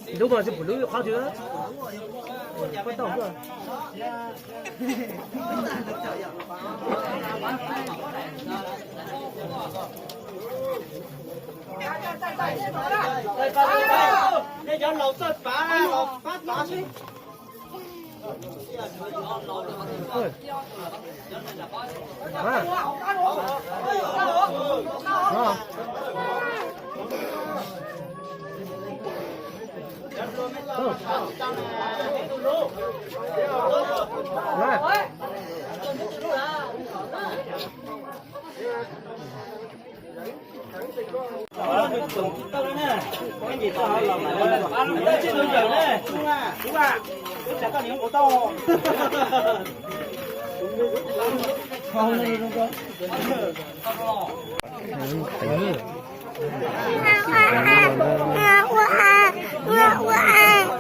Ntub mas tsis pum lub qhov twg.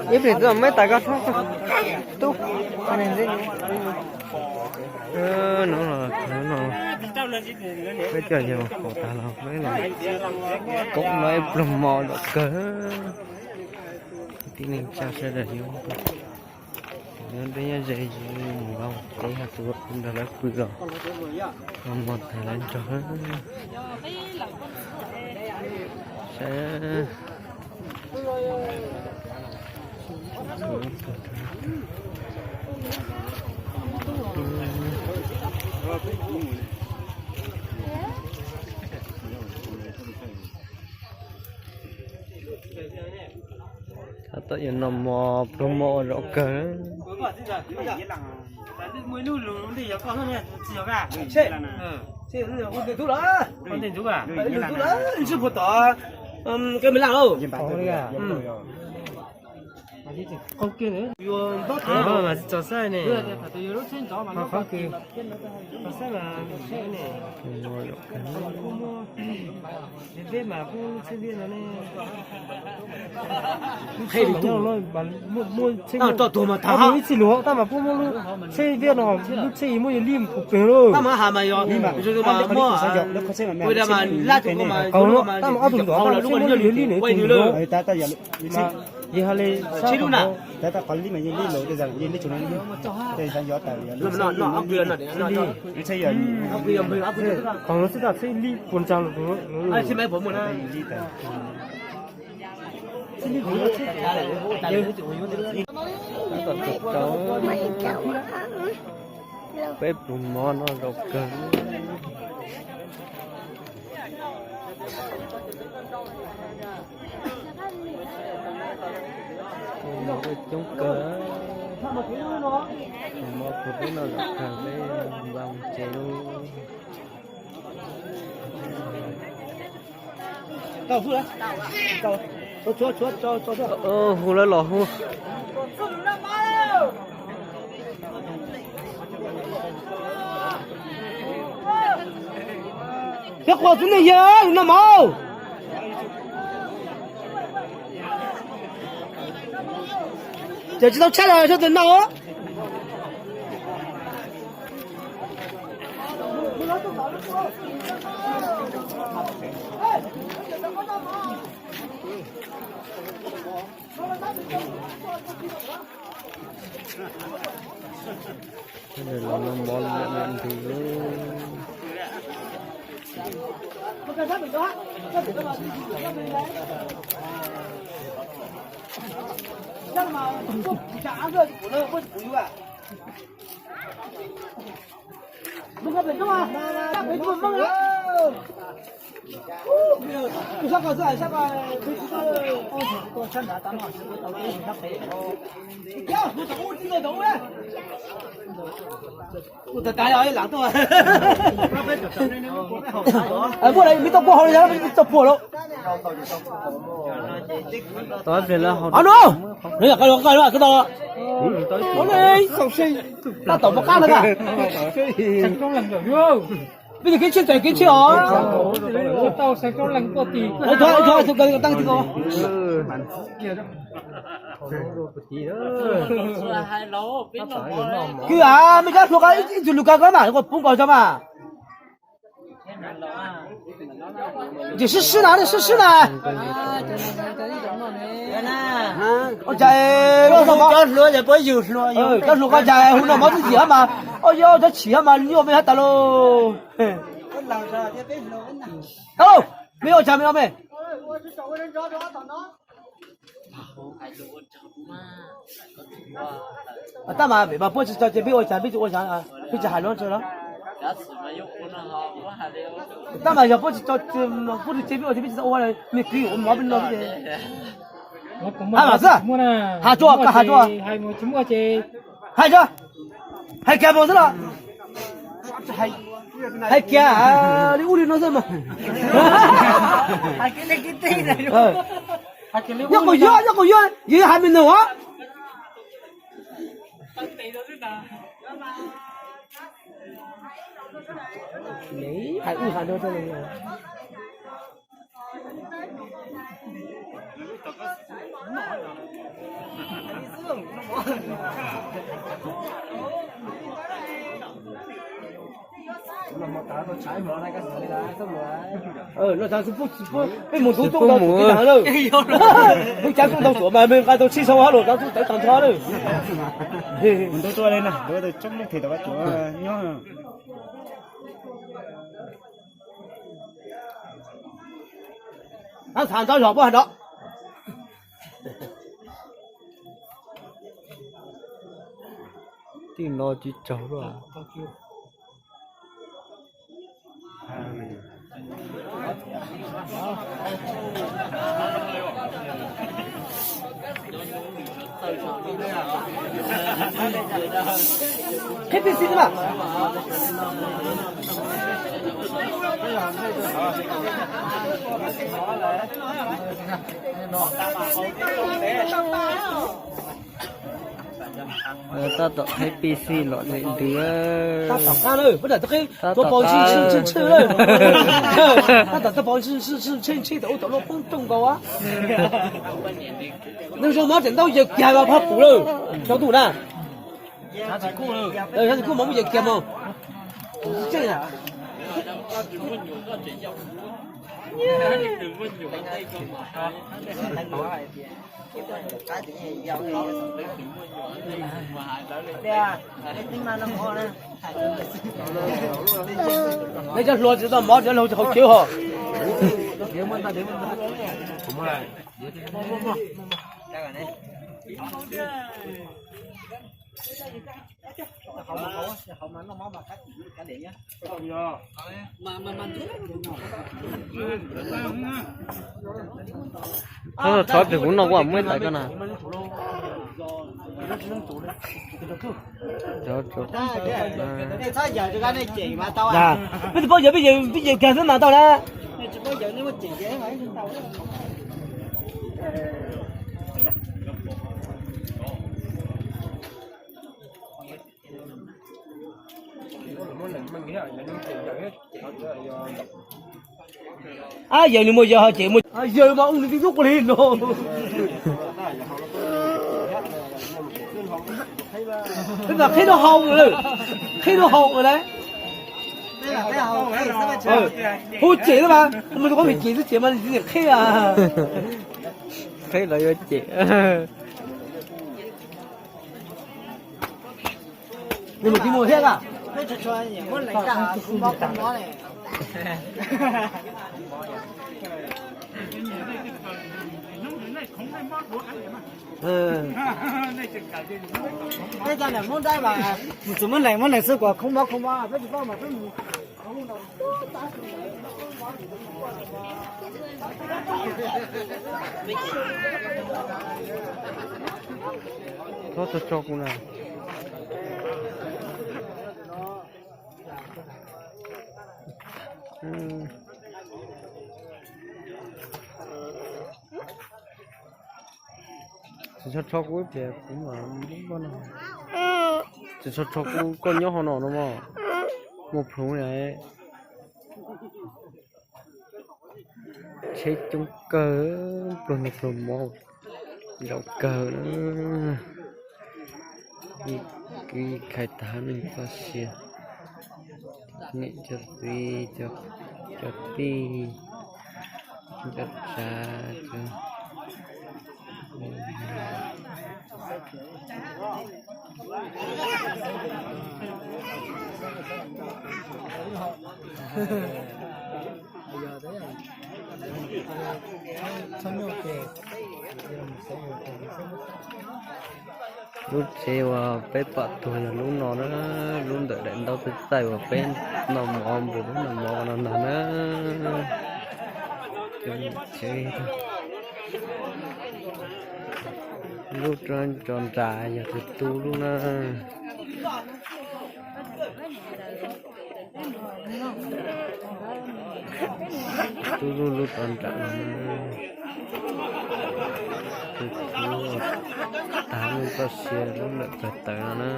Ib pliag twb muab tas koj tub. No los no, peb cov yawg haus tas los peb los koom no ib pluag mov lom kawg. Tib neeg tsa sawv daws yuav, yuav dej nyob ze mus lawm ces yog tus nrog lawv pw los, mov tas lawv nrog. Saib. Tab tom yuav noj mov pluag mov ua zaum kawg. Mas tsis txog saib ne. Qhov kws ib txhij luag tab mas puab muab lub tsheb viaj no, lub tsheb muab yog lij puv pes lawm. Tab mas ob tug ntawd tab mas lub tsheb yog lij na, yog li sab qhov no xwb tab tsheb lij puas ntsa lawm. Peb pluag mov no zaum kawg. Coob kawg. Mov pluag peb no zaum kawg, peb npaj mus tsev lauj. Hu lawv los hu. Peb quaj txog nej yawg lus noj mov. Ces tsis tau tshaib los sawv daws noj. Los noj mov lawm ntws. Ua tas tas os, lam tuaj. Muaj lawm, mib tau puag hauv lawm, mib tau puag lawm. Ano, no yog qab, qab, qab tau. Tab tom pov qab no. Peb cov kev tshiab, kev tshiab os. Kwv a, mej kab hluas ko ib tug lug kag ko mas, pub nkaus tso mas. Ces sib sib na, sib sib na. Ua cas cov hluas ko cas hu noj mov twb yim mas, ua yog cov chim mas nyuaj mej hab tas lauj. Tau lauj, mej ua cas mej ua mej. Tab mas vim mas puab tsis tso ces peb ua cas, peb tsis ua cas, peb tsis hais luag tso los. Tab mas yog puab tsis tso, puab tsis tso peb ua ces peb tsis tau ua, mej kwv ua mov peb noj xwb. Has mas xwb, has tso, has tso. Hais tso, hais kiag mus xwb los. Hais kiag li ub li no xwb mas. Nyob kuv yuav, nyob kuv yuav, yus hais me nug os. Hais ub hais no rau no tas peb mus ntub tub tau tus tib tag lawm. Peb cab tub tau tuam mas nqa tau tshib sau hab los cab tub tawv tag nrho lawm. Mus ntub tub li na, ntub tau tsoob lub thim tau kab tuam nyob. Tab xav ntxov zog puab hais no. Tij no tsis tsaug luaj. Qhib pis xis mas. Tab tom qhib pis xis los ntws. Tab tom qab lawm, puab nram tub qhib tuav paus ntshis ntshis ntshis lawm. Tab tom tuav paus ntshis ntshis ntshis ntshis tom ub tom luaj poob rooj nkaus. Neeg zoo mov tseem ntaub yawg kiag mas phaj pum lawm, cov ntuj na. Xav tsis kuj mas muab yawg kiag mas. Tseeb na. Nej cov hluas tsis tau mov, cov hluas tsis haus cawv hos. Txhob txhob pem kuv noj kuv muab ib tais koj na. Peb tsis paub yawg, peb yawg kiag xwb mas tau na. Ab, yawg nws muaj yawg ho cem muaj yawg mas ua nws twb hlub kuv li no. Peb mas qhib lub hau lawm, qhib lub hau lawm. Hu cem xwb mas, mus rau qhov pem cem xwb ces mas qhib a. Qhib los yuav cem. Nws mus kis mus thiab a. Peb cov niam Hmoob Dawb mas mus txug muab lees muab lees xwb kuas khoob mob khoob mob, peb tsis paub mas peb mus Txhob tso tso kuv na. Tsis txhob tso kuv ib pliag kuv mam npaj no. Tsis txhob tso kuv, koj nyob hauv no no mog. Muaj plhus na. Tsheb coob kawg, pluag niag pluag mov zaum kawg na. Kwv Yeej Khais tag neeg txoj sia, niam cov txiv, cov tij, cov tsav, cov Lub tsev uas peb pom tuag yog lub no na, lub ntawm daim ntaub txaij txaij uas peb noj mov npus lub noj mov no ntag na. Lub rov nram yog tus tu lub na. Tub lub lub rov nram no na. Tus tu tag lub txoj sia lub lawm tawg tawv no na.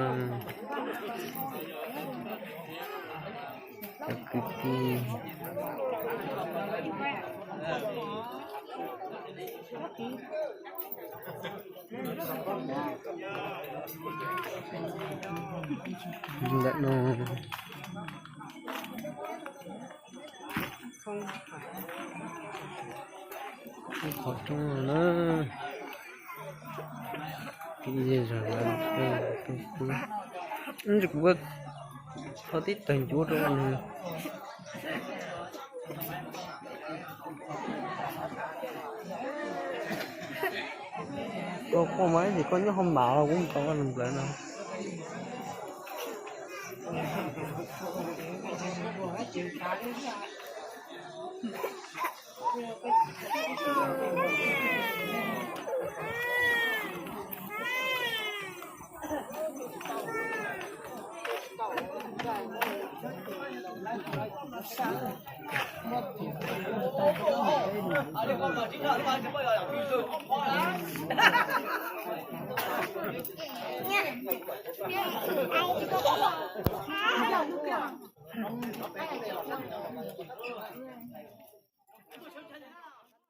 Cov kwv tij, ntawm no qhov rooj no na. Ib zej zog lawv peb peb peb, kuv tho tib tawg ncuav rau nws. Koj quaj mas ib ntsis koj nyob hauv mam los kuv mus tos koj nplawv no.